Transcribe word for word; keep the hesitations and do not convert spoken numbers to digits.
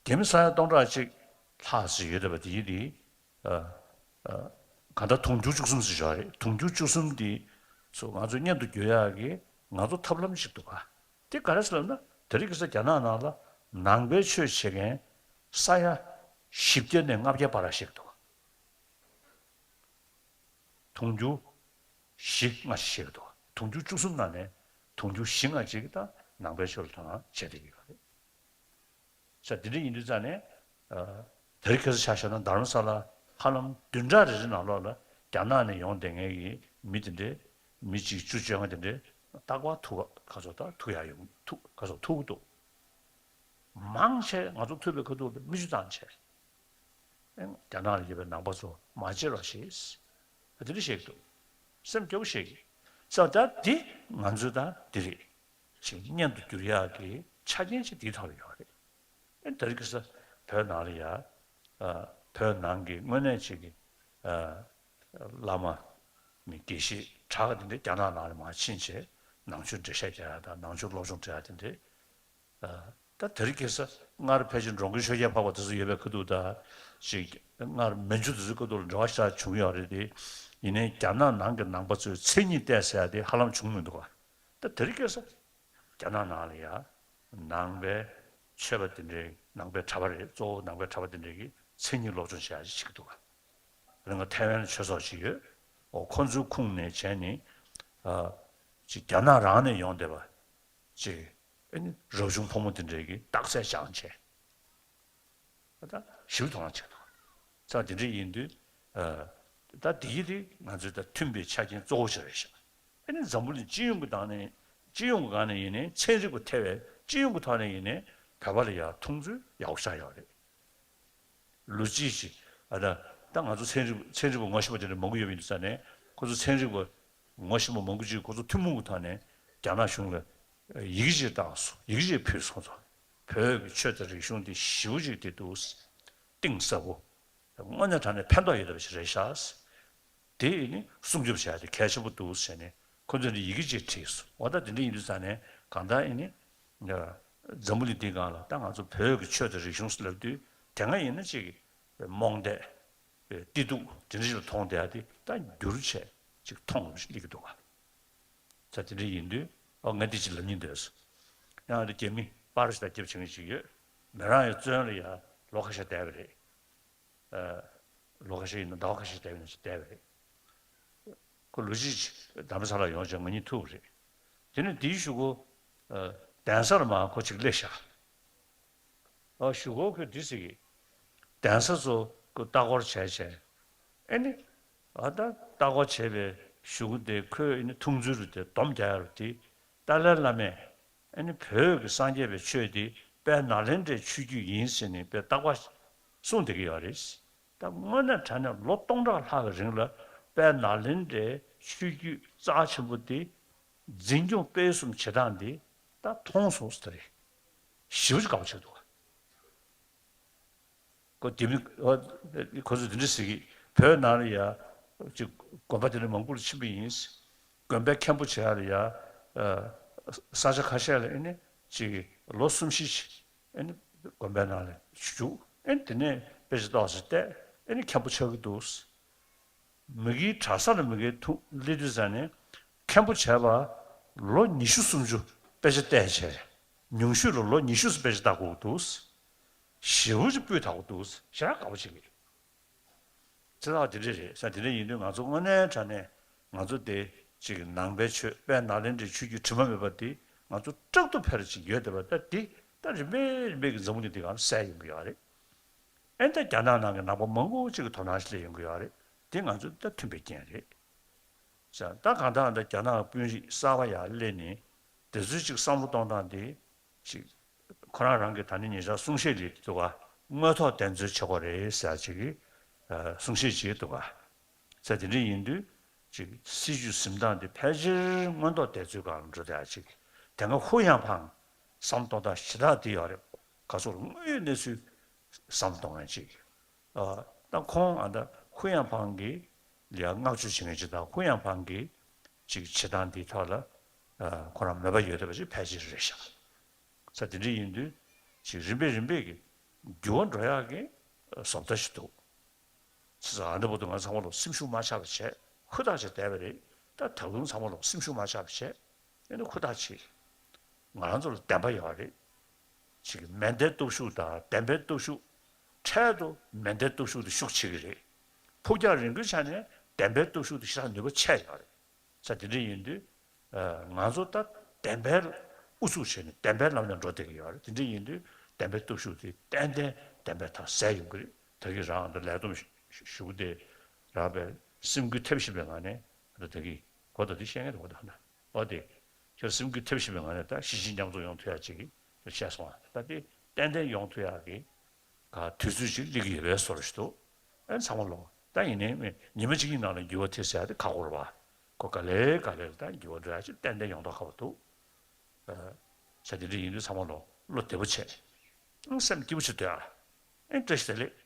རྒྱ་མི་ས་ཡ་སྟོང་ཕྲག་གཅིག་ལྷག་ཙམ་ཡོད་བསྡད་པ་དེ་ཡིན་དེ། ཨ་ཨ་གང་ལྟར་དུང་ཕྱུར་བཅུ་གསུམ་ཙམ་ཞིག་རེད། དུང་ཕྱུར་བཅུ་གསུམ་དེ་ཚོ་ང་ཚོ་མཉམ་དུ་འགྱུར་ཡག་གི་ང་ཚོ་ཐབས་ལམ་ཞིག་འདུག་ག་དེ་ག་རེ་ཟེར་ལབ་ན། དེ་རིང་ཁ་སང་རྒྱ་ནག་ནང་ལ་ནང་པའི་ཆོས་བྱེད་མཁན་ས་ཡ་བཞི་བརྒྱ་ནས་ལྔ་བརྒྱ་བར་ལ་ཞིག་འདུག་དུང་ཕྱུར་བཞི་ལྔ་ཞིག་འདུག་དུང་ཕྱུར་བཅུ་གསུམ་ནང་ནས་དུང་ཕྱུར་བཞི་ལྔ་ཅིག་ད་ནང་པའི་ཆོས་ལ་དོ་སྣང་བྱེད་བསྡད་ཀྱི་ཡོད་རེད། ས་འདི་འདྲ་ཡིན་དུས་ཙང་ནས། ཨ་དེ་རིང་ཁ་སང་ཆ་བཞག་ན་རྡ་རམ་ས་ལ་ཧ་ལམ་བདུན་ཕྲག་རེ་རེ་ནང་ལོགས་ལ་རྒྱ་ནག་ནས་ཡོང་བསྡད་མཁན་གྱི་མི་དེ་འདྲས། མི་གཅིག་བཅུ་བཅོ་ལྔ་དེ་འདྲས་རྟག་པར་ཐུག་ག་ཚོད་ད་ཐུག་ཡག་ཡོང་ཐུག་ག་ཚོད་ཐུག་གི་འདུག་མང་ཆེ་ང་ཚོ་ཐུག་པའི་ཁ་ཐུག་ལ་མིག་ཆུ་བཏང་བྱས། ཨེ་རྒྱ་ནག་ལ་ཡོད་པའི་ནང་པ་ཚོ་མ་བརྗེད་རོགས་ཞེས། དེ་འདྲ་བཤད་ཀྱི་འདུག་སེམས་སྐྱོ་པོ་བཤད་ཀྱི། ས་ད་འདི་ང་ཚོའི་ད་འདི་རེད། ཅིག་མཉམ་དུ་འགྱུར་ཡག་གི་ཆ་རྐྱེན་ཅིག་འདིའི་ཐོག་ལ་ཡོད་རེད། ཨེ་དེ་རིང་ཁ་སང་བོད་ནང་ལ་ཡ། ཨ་བོད་ནང་གི་དངོས་གནས་ཅིག་གི་ཨ་བླ་མ་མི་དགེ་བཤེས་གྲགས་འདི་འདྲ་རྒྱ་ནག་ནང་ལ་མར་ཕྱིན་བྱས་ནང་ཆོས་འགྲེལ་བཤད་རྒྱག་ཡག་དང་ནང་ཆོས་སློབ་སྦྱོང་སྤྲད་ཡག་དེ་འདྲ། ཨ་ད་དེ་རིང་ཁ་སང་སྔར་ཕལ་ཆེར་འགྲོ་མགོན་ཆོས་རྒྱལ་འཕགས་པ་དེ་ཚོ་ཡོད་པའི་ཁ་ཐུག་ད་ཅིག་སྔར་མན་ཇུ་དེ་ཚོའི་ཁ་ཐུག་ལ་འབྲེལ་བ་ཞེ་དྲག་བྱུང་ཡོད་རེད་དེ། ཡིན་ནའི་རྒྱ་ནག་ནང་གི་ནང་པ་ཚོས་མཚན་ཉིད་བལྟས་ཟེར་ཡག་དེ་ཧ་ལམ་བྱུང་མི་འདུག་ག་ད་དེ་རིང་ཁ་སང་རྒྱ་ནག་ནང་ལ་ཡ་ནང་པའི་ཆོས་པ་དེ་འདྲའི་ནང་པའི་གྲྭ་པ་རེད། གཙོ་བོ་ནང་པའི་གྲྭ་པ་དེ་འདྲའི་གི་མཚན་ཉིད་སློབ་སྦྱོང་བྱེད་ཡག་ཅིག་བྱེད་ཀྱི་འདུག་ག་རེད་འགའ་ཐའེ་ཝན་ལ་ཆོས་ཚོགས་ཅིག་ཡོད། འོ་ཁོ་ཚོའི་ཁུངས་ནས་བྱས་ནས་ཨ་ཅིག་རྒྱ་ནག་རང་ནས་ཡོང་བསྡད་པ་ཅིག་ཨ་ནི་རབ་བྱུང་ཕོ་མོ་དེ་འདྲའི་གི་རྟགས་གསལ་སྦྱངས་བྱས། ད་ཞིབ་མཐོང་ཆེད་དུ། ཙང་དེ་འདྲ་ཡིན་དུས། ཨ་ད་དེ་ཡི་དེ་ང་ཚོའི་ད་མཐུན་པའི་ཆ་རྐྱེན་གཙོ་བོ་ཞིག་རེད་ཤག་ཨ་ནི་འཛམ་བུ་གླིང་སྤྱི་ཡོངས་ཀྱི་སྟེང་ནས་སྤྱི་ཡོངས་ཀྱི་སྒང་ནས་ཡིན་ནའི་ཚན་རིག་པ་ཐེ་བའི་སྤྱི་ཡོངས་ཀྱི་ཐོག་ནས་ཡིན་ནའི་བོད་པ་ལ་ཡ་མཐོང་ཚུལ་ཡག་པོ་ཆགས་ཡོད་རེད། ལོ་གཅིག་ཅིག་ཨ་ད་ད་ང་ཚོ་ཚན་རིག་ཚན་རིག་པ་ངོ་ཤེས་པ་དེ་འདྲ་མང་པོ་ཡོད་པ་ཡིན་དུས་ཙང་ནས་ཁོ་ཚོ་ཚན་རིག་པ་ངོ་ཤེས་པ་མང་པོ་ཅིག་ཁོ་ཚོ་ཐུན་མོང་གི་ཐོག་ནས་རྒྱ་ནག་གཞུང་ལ་ཡི་གེ་ཅིག་བཏང་སོང་། ཡི་གེ་ཅིག་ཕུལ་སོང་ཙང་། བོད་ཀྱི་ཆོས་དང་རིག་གཞུང་འདི་ཞེ་པོ་ཅིག་དེ་འདུག་གཏིང་ཟབ་པོ། དངོས་གནས་དྲང་གནས་ཕན་ཐོགས་ཡོད་པ་ཞིག་རེད་ཤག་དེ་ནི་སྲུང་སྐྱོབ་བྱ་ཡ་དེ་གལ་ཆེན་པོ་འདུག་ཟེར་ནས་ཁོ་ཚོས་ནི་ཡི་གེ་ཅིག་བྲིས་སོང་། འོ་ད་དེ་འདྲ་ཡིན་དུས་ཙང་ནས་གང་ལྟར་ཨེ་ནི། འཛམ་བུ་གླིང་འདིའི་སྒང་ལ་ད་ང་ཚོ་བོད་ཀྱི་ཆོས་དང་རིག་གཞུང་ཟེར་ལབ་དུས་དེ་སྔ་ཡིན་ན་ཅིག་རྨོངས་དད། བདེ་སྡུག་དེ་འདྲ་ཞིག་ལ་མཐོང་བསྡད་ཡ་དེ་ད་འགྱུར་བྱས་ཅིག་མཐོང་སླེབས་ཀྱི་འདུག་ག་ད་དེ་འདྲ་ཡིན་དུས་ཨོ་ང་འདི་ཅིག་ལབ་སྙིང་འདོད་སོང་། ཡང་ཨ་རི་རྒྱ་མི་པར་ཞིག་དང་རྒྱབ་བྱེད་མཁན་ཞིག་ཡོད། མི་རང་ཡང་བཙོན་ལ་ཡ་ལོ་ཁ་ཤས་བསྡད་པ་རེད། ཨ་ལོ་ཁ་ཤས་ཡིན་ན་ཟླ་བ་ཁ་ཤས་བསྡད་པ་ཡིན་ན་ཅིག་བསྡད་པ་རེད། ཁོ་ལོ་གཅིག་རྡ་རམ་ས་ལ་ཡོང་བྱས་ང་གཉིས་ཐུག་པ་རེད། དེ་ནས་དེའི་གཞུག་གུ་ཨ་གདན་ས་ལ་མར་ཁོ་ཅིག་སླེབས་ཤག་ཨ་གཞུག་གུ་ཁོས་འདི་ཟེར་གི། གདན་ས་ཚོ་ཁོས་ལྟ་སྐོར་བྱས་བྱས། ཨེ་ནི། ཨ་ད་ལྟ་སྐོར་བྱས་པའི་གཞུག་གུ་དེ་ཁོས་ཨེ་ནི་འཐུང་ཚུལ་རུ་དེ་སྡོམ་རྒྱག་ཡ་རུ་དེ། ཏཱ་ལའི་བླ་མས་ཨེ་ནི་བོད་ཀྱི་སངས་རྒྱས་པའི་ཆོས་དེ་དཔལ་ནཱ་ལེནྡྲའི་ཆོས་བརྒྱུད་ཡིན་ཟེར་ནས་དཔེ་རྟག་པར་གསུངས་བསྡད་ཀྱི་ཡོད་རེད། ད་དངོས་གནས་དྲང་གནས་ལོ་སྟོང་ཕྲག་ལྷག་གི་རིང་ལ་དཔལ་ནཱ་ལེནྡྲའི་ཆོས་བརྒྱུད་རྩ་ཆེན་པོ་དེ་འཛིན་སྐྱོང་སྤེལ་གསུམ་བྱེད་སྟངས་འདི་ད་མཐོང་སོང་ཟེར་རེད། ཞེ་པོ་ཅིག་དགའ་པོ་བྱེད་འདུག་ཁོ་དེ་མི་ཁོ་ཚོས་དེ་འདྲ་ཟེར་གི། བོད་ནང་ལ་ཡ་ཅིག་དགོན་པ་དེ་འདྲ་མང་པོ་ལ་ཕྱིན་པ་ཡིན། དགོན་པའི་མཁན་པོ་བྱེད་ཡ་ལ་ཡ་ས་ཆ་ཁ་ཤས་ལ་ཨེ་ནི་ཅིག་ལོ་གསུམ་བཞི་ཅིག་ཨེ་ནི་དགོན་པའི་ནང་ལ་བཞུགས། ཨེ་ནི་དེ་ནས་དཔེ་ཆ་ཏོག་ཙམ་བལྟས། ཨེ་ནི་མཁན་པོ་ཆགས་ཀྱི་འདུག་མི་གིའི་གྲྭ་ས་ལ་མི་གིའི་ཐུགས་སླེབས་དུས་ཙང་ནས་མཁན་པོ་བྱས་པ་ལོ་ཉི་ཤུ་སུམ་ཅུ་དཔེ་ཆ་བལྟས་བྱས། ཉུང་ཤོས་ལ་ལོ་ཉི་ཤུ་ཙམ་དཔེ་ཆ་ལྟ་དགོས་འདུག་ཞེ་པོ་ཅིག་སྤུས་དག་པོ་འདུག་ཞེ་དྲག་དགའ་པོ་བྱེད་ཀྱི་རེད། ཚེ་ཐག་དེ་འདྲ་རེད་ས། དེ་འདྲ་ཡིན་དུས་ང་ཚོ་དངོས་གནས་དྲང་གནས་ང་ཚོ་དེ་ཅིག་ནང་པའི་ཆོས་དཔལ་ནཱ་ལེནྡྲའི་ཆོས་བརྒྱུད་དྲི་མ་མེད་པ་དེ་ང་ཚོ་དྲག་ཏུ་འཕེལ་ཅིག་ཡོད་བསྡད་པ་ད་དེ་ད་རིམ་པས་རིམ་པས་ཀྱི་འཛམ་བུ་གླིང་འདི་ག་ལ་གསལ་ཡོང་གི་ཡོད་རེད། ཨེ་ད་རྒྱ་ནག་ནང་གི་ནང་པ་མང་པོ་ཅིག་གི་དོ་སྣང་ཞིག་སླེབས་ཡོང་གི་ཡོད་རེད། དེ་ང་ཚོ་ད་མཐུན་པའི་རྐྱེན་རེད། ས་ད་གང་ལྟར་ད་རྒྱ་ནག་དཔོན་རིགས་གསར་པ་ཡར་སླེབས་ནས་དེ་ཚོའི་ཅིག་བསམ་བློ་གཏོང་སྟངས་དེ་ཅིག་ཁོ་རང་རང་གི་ད་ནི་ཉེ་ཆར་གསུང་བཤད་ལས་འདུག་ག་དངོས་ཐོག་བདེན་འཚོལ་བྱེད་དགོས་རེད་ཟེར་ཅིག་གི་གསུང་བཤད་ཅིག་འདུག་ག་ས་དེ་འདྲ་ཡིན་དུས་ཅིག་སྲིད་བྱུས་འཛིན་སྟངས་དེ་ཕལ་ཆེར་མངོན་རྟོགས་བདེན་འཚོལ་སྒང་ལ་འགྲོ་བསྡད་ཅིག་དེ་སྔ་ཧུ་ཡང་ཕང་བསམ་བློ་གཏོང་སྟངས་ཞེ་དྲག་དེ་ཡོད་རེད། ག་ཚོད་དངོས་ཡོད་གནས་ཚུལ་བསམ་བློ་གཏོང་མཁན་ཅིག་ཨ་ད་ཁོང་ཨ་ད་ཧུ་ཡང་ཕང་གི་ལ་བསྔགས་བརྗོད་བྱེད་མཁན་ཅིག་དང་ཧུ་ཡང་ཕང་གི་ཅིག་བྱེད་སྟངས་འདིའི་ཐོག་ལ་ཨ་ཁོ་རང་མོས་པ་ཡོད་བསྡད་པ་ཅིག་ཕལ་ཆེར་རེད་ཤག་ས་དེ་འདྲ་ཡིན་དུས་ཅིག་རིམ་པས་རིམ་པས་ཀྱི་ འགྱུར་བ་འགྲོ་ཡག་གི་བཟོ་ལྟ་ཞིག་འདུག། ཅེས་ཨ་འདི་བར་དུ་ང་ཚང་མ་ལོ་སེམས་ཤུགས་མ་ཆག་པ་བྱས་ཧུར་ཐག་བྱས་བསྡད་པ་རེད། ད་ད་དུང་ཚང་མ་ལོ་སེམས་ཤུགས་མ་ཆག་པ་བྱས་ཨེ་ནི་ཧུར་ཐག་བྱེད། ང་རང་ཚོ་ལ་བདེན་པ་ཡོད་རེད། ཅིག་མེ་མདའི་སྟོབས་ཤུགས་དང་བདེན་པའི་སྟོབས་ཤུགས། འཕྲལ་དུ་མེ་མདའི་སྟོབས་ཤུགས་དེ་ཤུགས་ཆེ་གི་རེད། ཕུགས་རྒྱང་རིང་པོའི་ཆ་ནས་བདེན་པའི་སྟོབས་ཤུགས་དེ་ཞེ་དྲག་ནུས་པ་ཆེ་ཡོད་རེད། ས་དེ་འདྲ་ཡིན་དུས། ང་ཚོ་ད་བདེན་པའི་ཨུ་ཚུགས་བྱས་ནས་བདེན་པའི་ལམ་ནས་འགྲོ་བསྡད་ཀྱི་ཡོད་རེད། དེ་འདྲ་ཡིན་དུས་བདེན་པའི་སྟོབས་ཤུགས་དེ་ཏན་ཏན་བདེན་པའི་མཐའ་ཟད་ཡོང་གི་རེད། ད་གིན་རང་ད་ལས་བསྡོམས་ཞུ་གི་དེ་རང་པའི་སེམས་འགུལ་ཐེབས་བཞིན་པའི་ངང་ནས་ད་ད་གིན་གོ་ད་དེ་བཤད་མཁན་དེ་གོ་ད་ཧ་ན་ཨོ་དེ་ཁྱོད་སེམས་འགུལ་ཐེབས་བཞིན་པའི་ངང་ནས་ད་གཞིས་བྱེས་མཉམ་འཛོམས་ཡོང་ཐུབ་ཡག་ཅིག་གི་བཤད་སོང་ཨ། ད་དེ་ཏན་ཏན་ཡོང་ཐུབ་ཡག་གི་ག་དུས་ཚོད་ཅིག་སླེབས་ཀྱི་ཡོད་པའི་བཟོ་འདྲ་ཞིག་འདུག། ཨ་ཚང་མ་ལོ་ད་ཡིན་ནའི་ཉི་མ་གཅིག་གི་ནང་ལ་འགྱུར་བ་ཐེབས་ཟེར་ཡ་དེ་ཁག་པོ་རེད་པ། ཁོ་ག་ལེ་ག་ལེ་ལ་ད་འགྱུར་བ་འགྲོ་ཡ་ཅིག་ཏན་ཏན་ཡོང་མདོག་ཁ་པོ་འདུག། ཨ་བྱས་དེ་འདྲ་ཡིན་དུས་ཚང་མ་ལོ་བློ་བདེ་པོ་བྱས། ཨང་སེམས་སྐྱིད་པོ་བྱེད་སྡོད་ཨ། ཨེ་བཀྲ་ཤིས་བདེ་ལེགས།